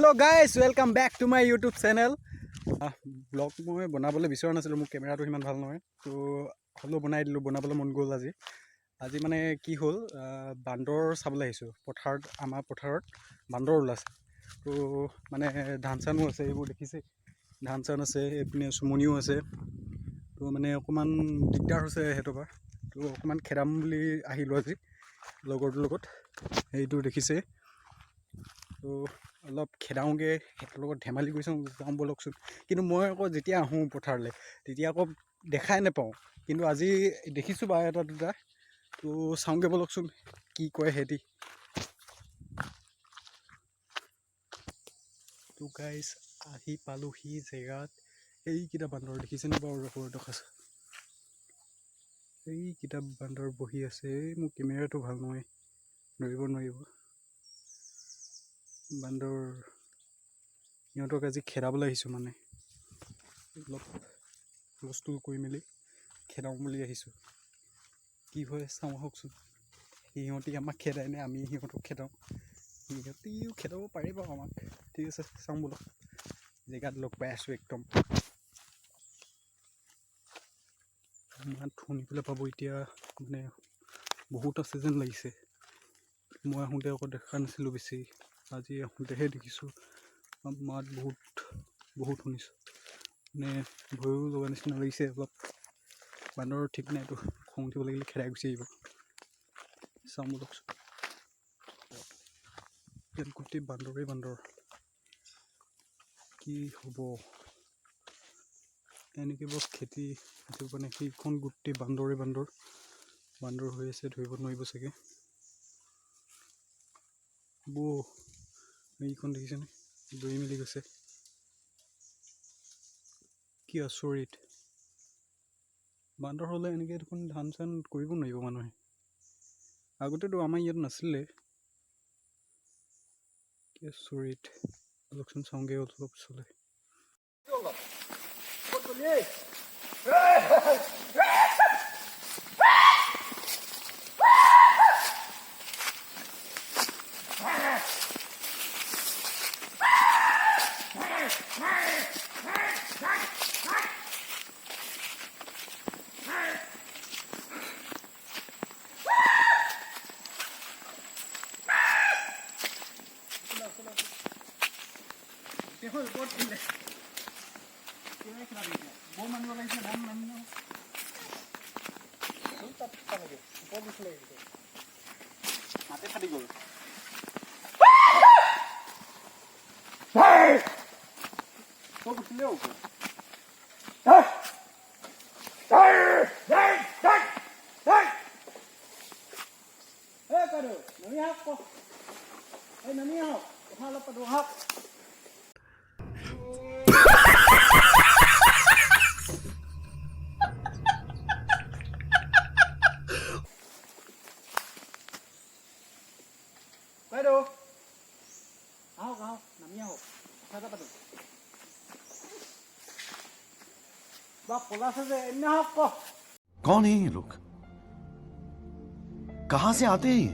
Hello guys, welcome back to my YouTube channel. Vlog মই বনাবলৈ বিচৰা নাছিলোঁ, মোৰ কেমেৰাটো সিমান ভাল নহয়। তো হ'লেও বনাই দিলোঁ, বনাবলৈ মন গ'ল আজি। আজি মানে কি হ'ল, বান্দৰ চাবলৈ আহিছোঁ পথাৰত। আমাৰ পথাৰত বান্দৰ ওলাইছে। তো মানে ধান চানো আছে, এইবোৰ দেখিছে, ধান চান আছে, এইপিনে চুমনিও আছে। তো মানে অকণমান দিগদাৰ হৈছে সিহঁতৰ পৰা। তো অকণমান খেদাম বুলি আহিলোঁ আজি লগৰটোৰ লগত। সেইটো দেখিছে, তো অলপ খেদাওঁগৈ, সিহঁতৰ লগত ধেমালি কৰি চাওঁ, যাওঁ ব'লকচোন। কিন্তু মই আকৌ যেতিয়া আহোঁ পথাৰলৈ, তেতিয়া আকৌ দেখাই নাপাওঁ। কিন্তু আজি দেখিছোঁ বাৰু এটা দুটা। তো চাওঁগৈ ব'লকচোন কি কয় সিহঁতি। তো গাইজ, আহি পালোহি জেগাত। এইকেইটা বান্দৰ দেখিছেনে বাৰু? ৰখো, দেখাইছোঁ। এইকেইটা বান্দৰ বহি আছে। এই মোৰ কেমেৰাটো ভাল নহয়, ধৰিব নোৱাৰিব। বান্দৰ সিহঁতক আজি খেদাবলৈ আহিছোঁ, মানে অলপ হুলস্থুল কৰি মেলি খেদাওঁ বুলি আহিছোঁ। কি হয় চাওঁ আহকচোন। সিহঁতি আমাক খেদাই নে আমি সিহঁতক খেদাওঁ? সিহঁতিও খেদাব পাৰে বাৰু আমাক। ঠিক আছে, চাওঁ ব'লক। জেগাত লগ পাই আছোঁ। একদম মাত শুনিবলৈ পাব এতিয়া, মানে বহুত আছে যেন লাগিছে। মই আহোঁতে আকৌ দেখা নাছিলোঁ বেছি, আজি আহোঁতেহে দেখিছোঁ। মাত বহুত বহুত শুনিছোঁ, মানে ভয়ো লগা নিচিনা লাগিছে অলপ। বান্দৰৰ ঠিক নাইতো, খং উঠিব লাগিলে খেদাই গুচি আহিব। চাওঁ ব'লকচোন। ইয়াত গোটেই বান্দৰেই বান্দৰ। কি হ'ব এনেকৈ বাৰু খেতি মানে? সেইখন গোটেই বান্দৰেই বান্দৰ, বান্দৰ হৈ আছে, ধৰিব নোৱাৰিব চাগে। বৌ, এইখন দেখিছেনে? দৌৰি মেলি গৈছে। কি আচৰিত! বান্দৰ হ'লে এনেকৈ দেখোন ধান চান কৰিব নোৱাৰিব মানুহে। আগতেতো আমাৰ ইয়াত নাছিলে। কি আচৰিত! ব'লকচোন, চাওঁগৈ অলপ চলে। বম আনিব লাগিছিলে, বম নানিব। তাত পালেগৈ, ওপৰত উঠিলে, মাতে ফাটি গ'ল। চব উঠিলে ওপৰত। এই বাইদেউ, নামি আহক ক। এই নামি আহক, কথা অলপ পাতো আহক। বাইদেউ, আহক আহক, নামি আহক, কথা এটা পাতো। বা পলাছে যে, এনে আহক ক। कौन है ये लोग? कहां से आते हैं ये?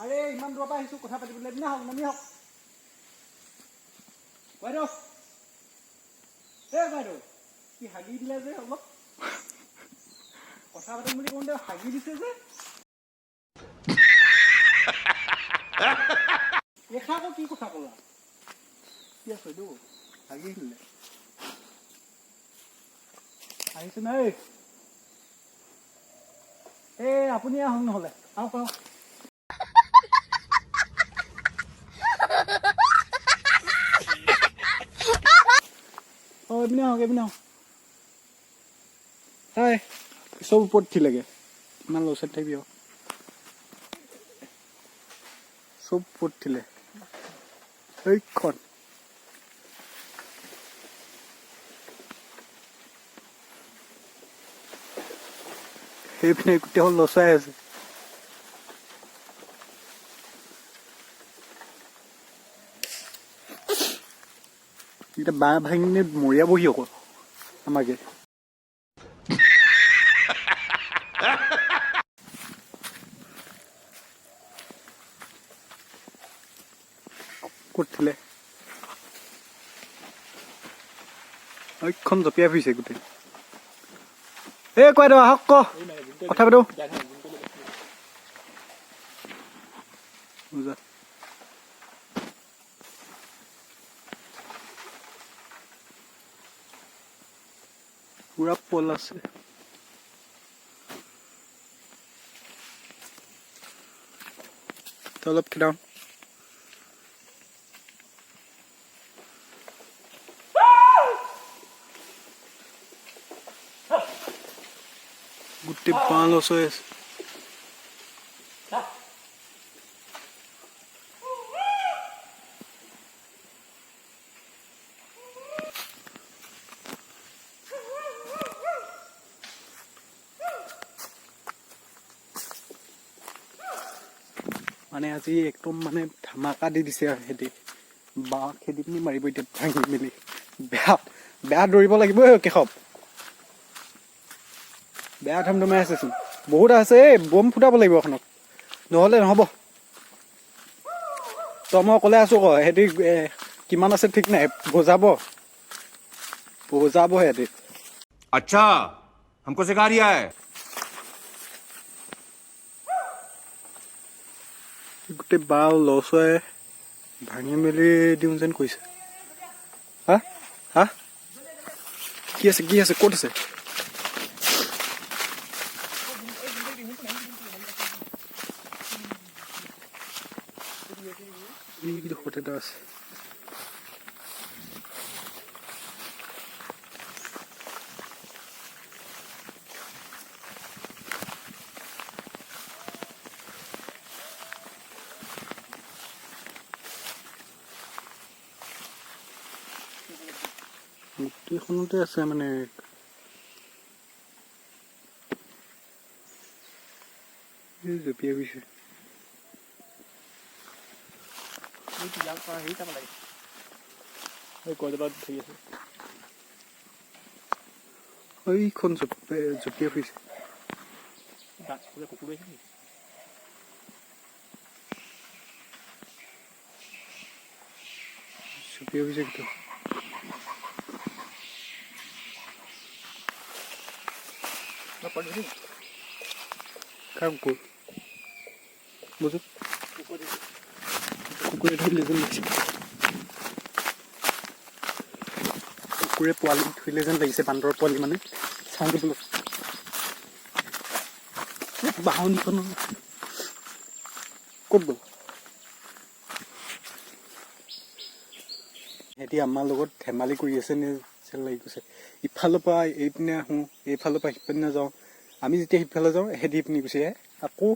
আৰে, ইমান দূৰৰ পৰা আহিছোঁ কথা পাতিবলৈ। এদিনা আহক, নামি আহক বাইদেউ। এ বাইদেউ, কি হাগি দিলে যে? অলপ কথা পাতিম বুলি কওঁতে হাগি দিছে যে। এইষাৰ আকৌ কি কথা ক'লা? কি আছে এইটো? হাগি দিলে। আহিছে নাই? এই আপুনি আহক নহ'লে, আহক আহক। অঁ, এইপিনে আহক, এইপিনে আহক। হাই, চব ওপৰত উঠিলেগে। ইমান ল'ৰা থাকিবি আৰু চব ওপৰত উঠিলে। সেইখন সেইপিনে গোটেইখন লচাই আছে। এতিয়া বাঁহ ভাঙি পিনে মৰিয়াবহি আকৌ আমাকে। ক'ত থলে? এইখন জঁপিয়াই ফুৰিছে গোটেই। এই কোৱা দেউ, আহক ক কথা পাতো। বুজা। পুৰা পল আছে। তই অলপ খেদাও। গোটেই বাঁহ লছ হৈ আছে। মানে আজি একদম মানে ধামাকা দি দিছে আৰু সিহঁতি বাঁহ খেদি পিনি মাৰিব এতিয়া ভাঙি মেলি। বেয়া বেয়া দৌৰিব লাগিব ঐ কেশৱ, বেয়া ধমধমাই আছেচোন। বহুত আছে, এই বম ফুটাব লাগিব এখনক, নহ'লে নহ'ব। তই মই অকলে আছো ক, সিহঁতি কিমান আছে ঠিক নাই, বজাব বজাব সিহঁতি। अच्छा, हमको सिखा रिया है। গোটেই বাঁহ লছ হৈ ভাঙি মেলি দিওঁ যেন কৰিছে। হা হা, কি আছে, কি আছে, ক'ত আছে? এইডোখৰত এটা আছে। গোটেইখনতে আছে মানে। এই জঁপিয়াই গৈছে। হেৰি চাব লাগে, এই গছজোপাত ধৰি আছে। এইখন জঁপিয়াই ফুৰিছে। কুকুৰ আহিছে নেকি? জঁপিয়াই ফুৰিছে একদম। কাৰ কুকুৰ? বুজো, কুকুৰে ধৰিলে যেন লাগিছে। কুকুৰে পোৱালি ধৰিলে যেন লাগিছে, বান্দৰ পোৱালি মানে। চাওঁগে বোলো বাহনিখন ক'ত গ'ল। সিহঁতি আমাৰ লগত ধেমালি কৰি আছে নে যেন লাগি গৈছে। ইফালৰ পৰা এইপিনে আহোঁ, এইফালৰ পৰা সিপিনে যাওঁ। আমি যেতিয়া সিফালে যাওঁ, সিহঁতি ইপিনে গুচি আহে। আকৌ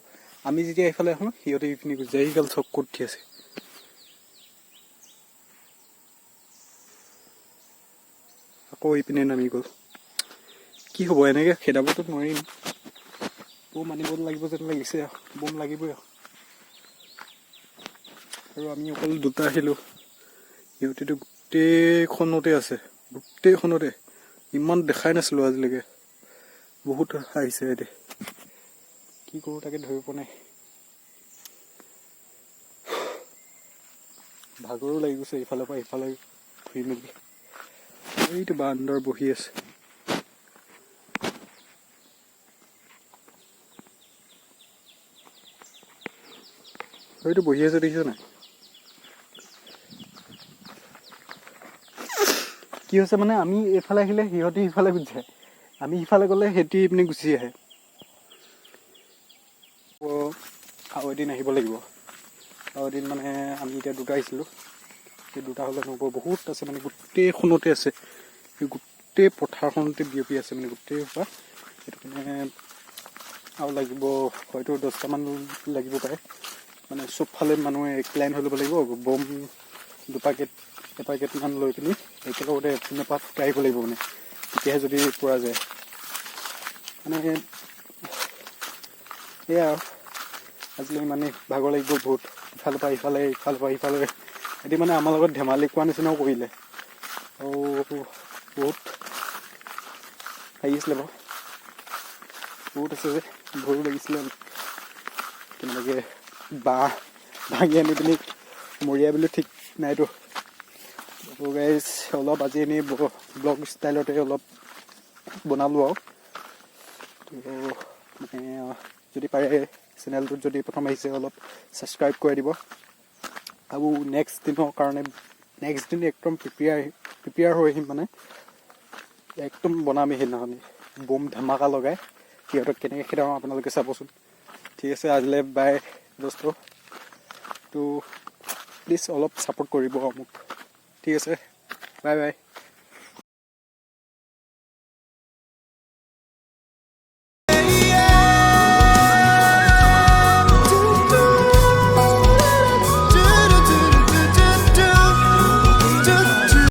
আমি যেতিয়া এইফালে আহোঁ, সিহঁতে ইপিনে গুচি যায়। এইগাল চব ক'ত উঠি আছে। আকৌ ইপিনে নামি গ'ল। কি হ'ব, এনেকৈ খেদাবতো নোৱাৰিম। বম আনিব লাগিব যেন লাগিছে আৰু, বম লাগিবই আৰু। আৰু আমি অকল দুটা আহিলোঁ, সিহঁতেতো গোটেইখনতে আছে, গোটেইখনতে। ইমান দেখাই নাছিলোঁ আজিলৈকে, বহুত আহিছে সিহঁতে। কি কৰোঁ তাকে ধৰিব পৰা নাই। ভাগৰো লাগি গৈছে ইফালৰ পৰা ইফালে ঘূৰি মেলি। এইটো বান্দৰ বহি আছে। সেইটো বহি আছে, দেখিছ নাই? কি হৈছে মানে, আমি এইফালে আহিলে সিহঁতি সিফালে গুচি যায়, আমি সিফালে গ'লে সিহঁতি ইপিনে গুচি আহে। আৰু এদিন আহিব লাগিব। আৰু এদিন মানে আমি এতিয়া দুটা আহিছিলোঁ, সেই দুটা হ'লে নহ'ব, বহুত আছে মানে, গোটেইখনতে আছে। এই গোটেই পথাৰখনতে বিয়পি আছে মানে গোটেই সোপা। সেইটো কাৰণে আৰু লাগিব হয়তো 10টামান লাগিব পাৰে। মানে চবফালে মানুহে এক লাইন হৈ ল'ব লাগিব। বম দুপাকেট এপাকেটমান লৈ পিনি একেলগতে এপিনৰ পৰা ফুটাই আহিব লাগিব মানে, তেতিয়াহে যদি পৰা যায়। মানে সেয়াই আৰু আজিলৈ ইমানেই। ভাগৰ লাগি গ'ল বহুত, ইফালৰ পৰা ইফালে, ইফালৰ পৰা ইফালে। এদি মানে আমাৰ লগত ধেমালি কোৱা নিচিনাও কৰিলে। আৰু বহুত হেৰি আছিলে বাৰু, বহুত আছে যে ভয়ো লাগিছিলে অলপ। কেনেবাকৈ বাঁহ ভাঙি আনি পিনি মৰিয়াই বুলি ঠিক নাইতো। ত' গাইজ, অলপ আজি এনেই ব্লগ ষ্টাইলতে অলপ বনালোঁ আৰু। ত' মানে যদি পাৰে, চেনেলটোত যদি প্ৰথম আহিছে, অলপ ছাবস্ক্ৰাইব কৰি দিব। আৰু নেক্সট দিনৰ কাৰণে, নেক্সট দিন একদম প্ৰিপেয়াৰ প্ৰিপেয়াৰ হৈ আহিম, মানে একদম বনামেই সেইদিনাখনি বম ধামাকা লগাই। সিহঁতক কেনেকৈ খেদাওঁ আপোনালোকে চাবচোন। ঠিক আছে, আজিলৈ বাই দোস্ত। তো প্লিজ অলপ ছাপোৰ্ট কৰিব মোক। ঠিক আছে, বাই বাই।